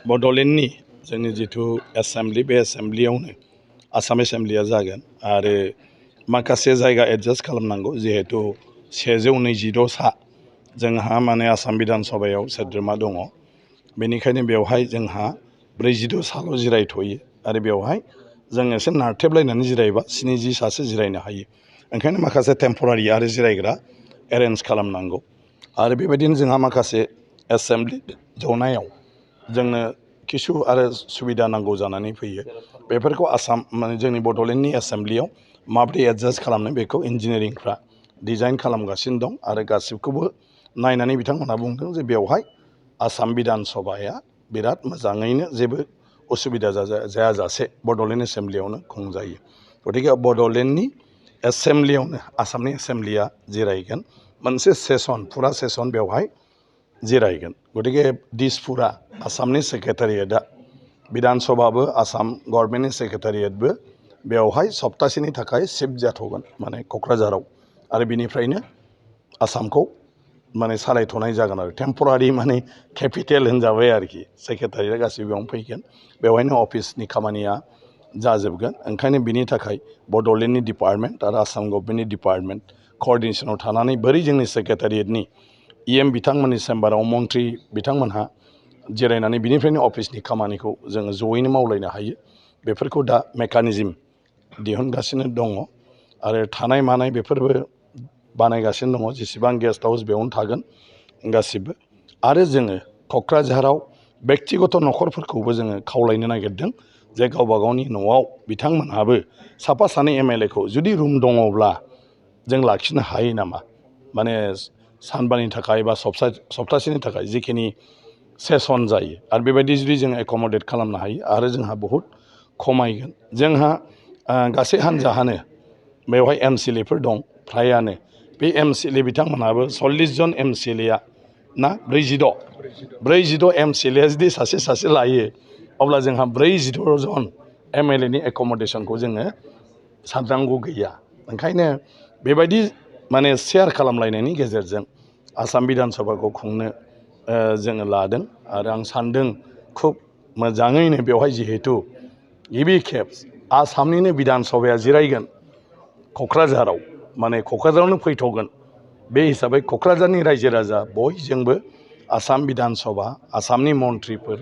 बड'लेण्डनि जोंनि जिथु एसेम्ब्लि बे एसेम्ब्लियावनो आसाम एसेम्ब्लिया जागोन आरो माखासे जायगा एडजास्ट खालामनांगौ जिहेतु 126 सा जोंहा माने आसाम बिधान सभायाव सोद्रोमा दङ बेनिखायनो बेवहाय जोंहा 42 साल' जिरायथ'यो आरो बेवहाय जों एसे नारथेबलायनानै जिरायबा 70 सासो जिरायनो हायो ओंखायनो माखासे टेम्परारि आरो जिरायग्रा एरेन्ज खालामनांगौ आरो बेबायदिनो जोंहा माखासे एसेम्ब्लि जनायाव जोंनो किसु आरो सुबिदा नांगौ जानानै फैयो बेफोरखौ आसाम माने जोंनि बड'लेण्डनि एसेम्ब्लियाव माबोरै एडजास्ट खालामनो बेखौ इन्जिनियारिंफ्रा डिजाइन खालामगासिनो दं आरो गासिबखौबो नायनानै बिथांमोनहा बुंदों जे बेवहाय आसाम बिधान सभाया बिराद मोजाङैनो जेबो उसुबिदा जायाजासे बड'लेण्ड एसेम्ब्लियावनो खुंजायो गतिके बड'लेण्डनि एसेम्ब्लियावनो आसामनि एसेम्ब्लिया जिरायगोन मोनसे सेसन फुरा सेसन बेवहाय जिरायगोन गतिके दिसपुरा आसामनि सेक्रेटारियेटआ बिधान सभाबो आसाम गभर्नमेन्टनि सेक्रेटारियेटबो बेवहाय सप्तासेनि थाखाय शिफ्ट जाथ'गोन माने क'क्राझाराव आरो बिनिफ्रायनो आसामखौ माने सालायथ'नाय जागोन आरो टेम्परारि माने केपिटेल होनजाबाय आरोखि सेक्रेटारियेटआ गासिबो बेयावनो फैगोन बेवहायनो अफिसनि खामानिया जाजोबगोन ओंखायनो बिनि थाखाय बड'लेण्डनि डिपार्टमेन्ट आरो आसाम गभर्नमेन्टनि डिपार्टमेन्ट क'अर्डिनेसनाव थानानै बोरै जोंनि सेक्रेटारियेटनि EM बिथांमोननि चेम्बाराव मन्थ्रि बिथांमोनहा जिरायनानै बिनिफ्रायनो अफिसनि खामानिखौ जोङो जयैनो मावलायनो हायो बेफोरखौ दा मेकानिजम दिहुनगासिनो दङ आरो थानाय मानाय बेफोरबो बानायगासिनो दङ जेसेबां गेस्ट हाउस बेयावनो थागोन गासिबो आरो जोङो क'क्राझाराव बेक्तिगत न'खरफोरखौबो जोङो खावलायनो नागिरदों जे गावबा गावनि न'आव बिथांमोनहाबो साफा सानै MLA खौ जुदि रुम दङब्ला जों लाखिनो हायो नामा माने सानबानि थाखाय बा सप्तासेनि थाखाय जिखिनि सेसन जायो आरो बेबायदि जुदि जों एकमडेट खालामनो हायो आरो जोंहा बहुद खमायगोन जोंहा गासै हान्जाहानो बेवहाय MCLA फोर दं फ्रायानो बे MCLA बिथांमोनहाबो 40 जन MCLA ना 46 MCLA जुदि सासे लायो अब्ला जोंहा 42 जन MLA नि एकमडेसनखौ जोङो साननांगौ गैया ओंखायनो बेबायदि माने शेयार खालामलायनायनि गेजेरजों आसाम बिधान सभाखौ खुंनो जोङो लादों आरो आं सानदों खुब मोजाङैनो बेवहाय जिहेतु गिबि खेब आसामनिनो बिधान सभाया जिरायगोन क'क्राझाराव माने क'क्राझारावनो फैथ'गोन बे हिसाबै क'क्राझारनि रायजो राजा बयजोंबो आसाम बिधान सभा आसामनि मन्थ्रिफोर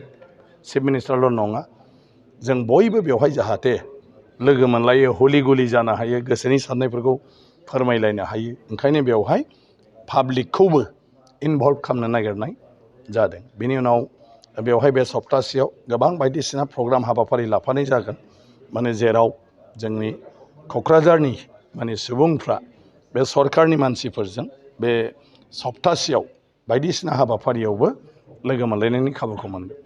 चिफ मिनिस्टारल' नङा जों बयबो बेवहाय जाहाथे लोगो मोनलायो हलि गुलि जानो हायो गोसोनि साननायफोरखौ फोरमायलायनो हायो ओंखायनो बेवहाय पाब्लिकखौबो इनभल्भ खालामनो नागिरनाय जादों बेनि उनाव बेवहाय बे सप्तासेयाव गोबां बायदिसिना प्रग्राम हाबाफारि लाफानाय जागोन माने जेराव जोंनि क'क्राझारनि माने सुबुंफ्रा बे सरकारनि मानसिफोरजों बे सप्तासेयाव बायदिसिना हाबाफारियावबो लोगो मोनलायनायनि खाबुखौ मोनगोन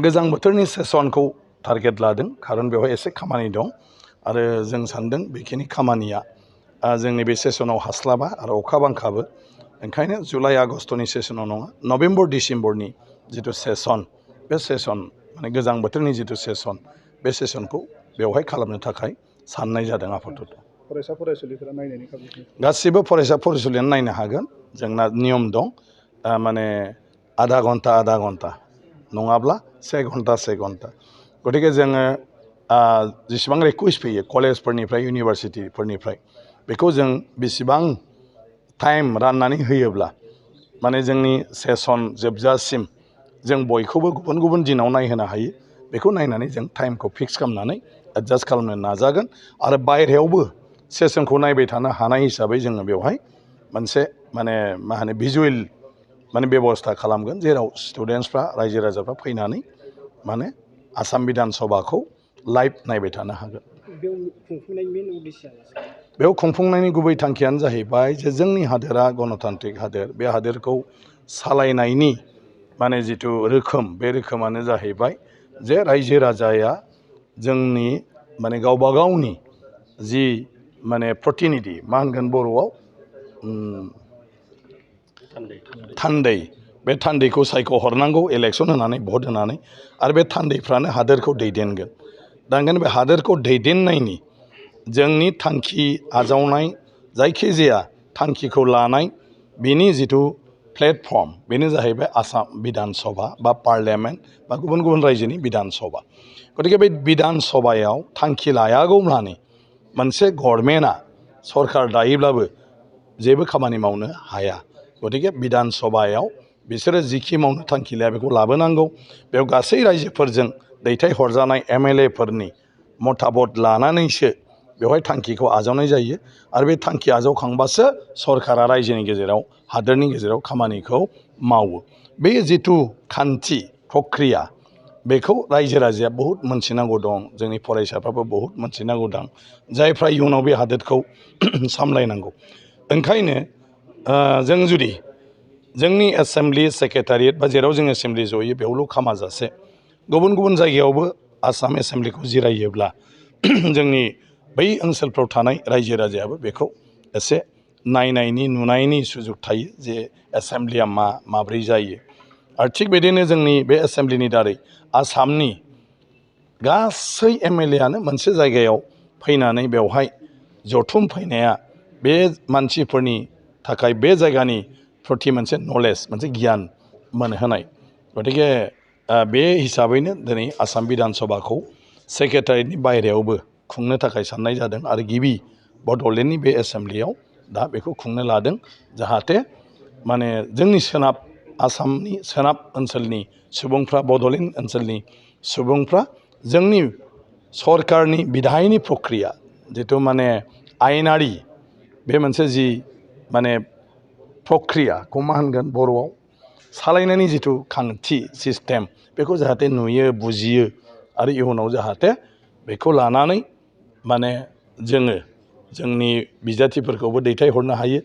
गोजां बोथोरनि सेसनखौ टारगेट लादों खारन बेवहाय एसे खामानि दं आरो जों सानदों बेखिनि खामानिया जोंनि बे सेसनाव हास्लाबा आरो अखा बांखाबो ओंखायनो जुलाइ आगस्ट'नि सेसनाव नङा नभेम्बर डिसेम्बरनि जिथु सेसन बे सेसन माने गोजां बोथोरनि जिथु सेसन बे सेसनखौ बेवहाय खालामनो थाखाय साननाय जादों आपातत फरायसा फरायसुलिफोरा नायनायनि खाबु गासिबो फरायसा फरायसुलियानो नायनो हागोन जोंना नियम दं माने आधा घन्टा नङाब्ला 1 घन्टा गतिके जोङो जेसेबां रिकुवेस्ट फैयो कलेजफोरनिफ्राय इउनिभारसिटिफोरनिफ्राय बेखौ जों बेसेबां टाइम राननानै होयोब्ला माने जोंनि सेसन जोबजासिम जों बयखौबो गुबुन गुबुन दिनाव नायहोनो हायो बेखौ नायनानै जों टाइमखौ फिक्स खालामनानै एडजास्ट खालामनो नाजागोन आरो बायहेरायावबो सेसनखौ नायबाय थानो हानाय हिसाबै जोङो बेवहाय मोनसे माने मा होनो भिजुवेल माने बेबस्था खालामगोन जेराव स्टुडेन्टसफ्रा रायजो राजाफ्रा फैनानै माने आसाम बिधान सभाखौ लाइभ नायबाय थानो हागोन बेयाव खुंफुंनायनि गुबै थांखियानो जाहैबाय जे जोंनि हादोरा गणतान्त्रिक हादोर बे हादोरखौ सालायनायनि माने जिथु रोखोम बे रोखोमानो जाहैबाय जे रायजो राजाया जोंनि माने गावबा गावनि जि माने प्रतिनिधि मा होनगोन बर'आव थान्दै बे थान्दैखौ सायख'हरनांगौ इलेक्सन होनानै भट होनानै आरो बे थान्दैफ्रानो हादोरखौ दैदेनगोन दा ओंखायनो बे हादोरखौ दैदेननायनि जोंनि थांखि आजावनाय जायखिजाया थांखिखौ लानाय बिनि जिथु प्लेटफर्म बेनो जाहैबाय आसाम बिधान सभा बा पार्लियामेन्ट बा गुबुन गुबुन रायजोनि बिधान सभा गतिके बे बिधान सभायाव थांखि लायागौमानि मोनसे गभर्नमेन्टआ सरकार दायोब्लाबो जेबो खामानि मावनो हाया गतिके बिधान सभायाव बिसोरो जिखि मावनो थांखि लाया बेखौ लाबोनांगौ बेयाव गासै रायजोफोरजों दैथायहरजानाय MLAफोरनि मतामत लानानैसो बेवहाय थांखिखौ आजावनाय जायो आरो बे थांखि आजावखांबासो सरकारा रायजोनि गेजेराव हादोरनि गेजेराव खामानिखौ मावो बे जिथु खान्थि प्रक्रिया बेखौ रायजो राजाया बहुद मोनथिनांगौ दं जोंनि फरायसाफ्राबो बहुद मोनथिनांगौ दं जायफ्रा इयुनाव बे हादोरखौ सामलायनांगौ ओंखायनो जों जुदि जोंनि एसेम्ब्लि सेक्रेटारियेट बा जेराव जों एसेम्ब्लि जयो बेयावल' खामाजासे गुबुन गुबुन जायगायावबो आसाम एसेम्ब्लिखौ जिरायोब्ला जोंनि बै ओनसोलफ्राव थानाय रायजो राजायाबो बेखौ एसे नायनायनि नुनायनि सुजुग थायो जे एसेम्ब्लिया माब्रै जायो आरो थिग बिदिनो जोंनि बे एसेम्ब्लिनि दारै आसामनि गासै MLAआनो मोनसे जायगायाव फैनानै बेवहाय जथुम फैनाया बे मानसिफोरनि थाखाय बे जायगानि प्रति मोनसे नलेज मोनसे गियान मोनहोनाय गतिके बे हिसाबैनो दिनै आसाम बिधान सभाखौ सेक्रेटारियेटनि बायहेरायावबो खुंनो थाखाय साननाय जादों आरो गिबि बड'लेण्डनि बे एसेम्ब्लियाव दा बेखौ खुंनो लादों जाहाथे माने जोंनि सोनाब आसामनि सोनाब ओनसोलनि सुबुंफ्रा बड'लेण्ड ओनसोलनि सुबुंफ्रा जोंनि सरकारनि बिधायनि प्रक्रिया जिथु माने आयेनारि बे मोनसे जि माने प्रक्रियाखौ मा होनगोन बर'आव सालायनायनि जिथु खान्थि सिस्टेम बेखौ जाहाथे नुयो बुजियो आरो इयुनाव जाहाथे बेखौ लानानै माने जोङो जोंनि बिजाथिफोरखौबो दैथायहरनो हायो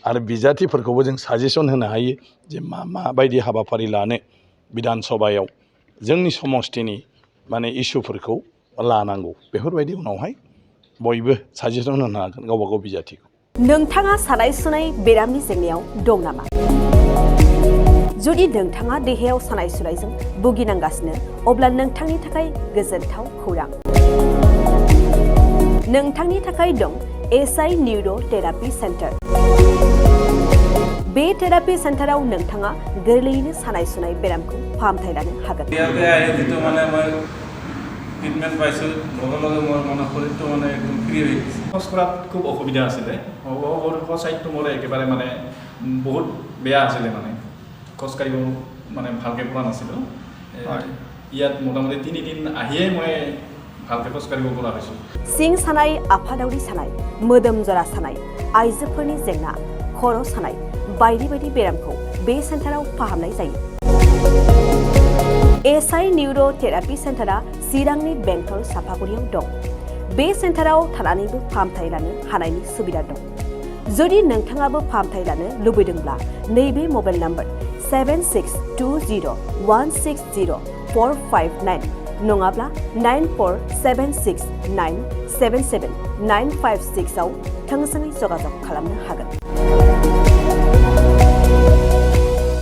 आरो बिजाथिफोरखौबो जों साजेसन होनो हायो जे माबायदि हाबाफारि लानो बिधान सभायाव जोंनि समस्थिनि माने इसुफोरखौ लानांगौ बेफोरबायदि उनावहाय बयबो साजेसन होनो हागोन गावबा गाव बिजाथिखौ नोंथाङा सानाय सुनाय बेरामनि जेंनायाव दं नामा जुदि नोंथाङा देहायाव सानाय सुनायजों भुगिनांगासिनो अब्ला नोंथांनि थाखाय गोजोनथाव खौरां नोंथांनि थाखाय दं SI निउर' थेरापि सेन्टार बे थेरापि सेन्टाराव नोंथाङा गोरलैयैनो सानाय सुनाय बेरामखौ फाहामथाय लानो हागोन ট্ৰিটমেণ্ট পাইছোঁ লগে লগে মোৰ মানে শৰীৰটো মানে একদম ফ্ৰী হৈ গৈছে খোজ কঢ়াত খুব অসুবিধা আছিলে ছাইডটো মোৰ একেবাৰে মানে বহুত বেয়া আছিলে মানে খোজকাঢ়িব মানে ভালকৈ পৰা নাছিলোঁ ইয়াত মোটামুটি 3 দিন আহিয়ে মই ভালকৈ খোজকাঢ়িব পৰা হৈছোঁ सिं सानाय आफादावरि सानाय मोदोम जरा सानाय आइजोफोरनि जेंना खर' सानाय बायदि बायदि बेरामखौ बे सेन्टाराव फाहामनाय जायो SI निउर' थेरापि सेन्टारा चिरांनि बेंटल सापागुरियाव दं बे सेन्टाराव थानानैबो फाहामथाय लानो हानायनि सुबिदा दं जुदि नोंथाङाबो फाहामथाय लानो लुबैदोंब्ला नैबे मबाइल नम्बर 7620160459 नङाब्ला 9476977956 आव थोंजोङै जगाजग खालामनो हागोन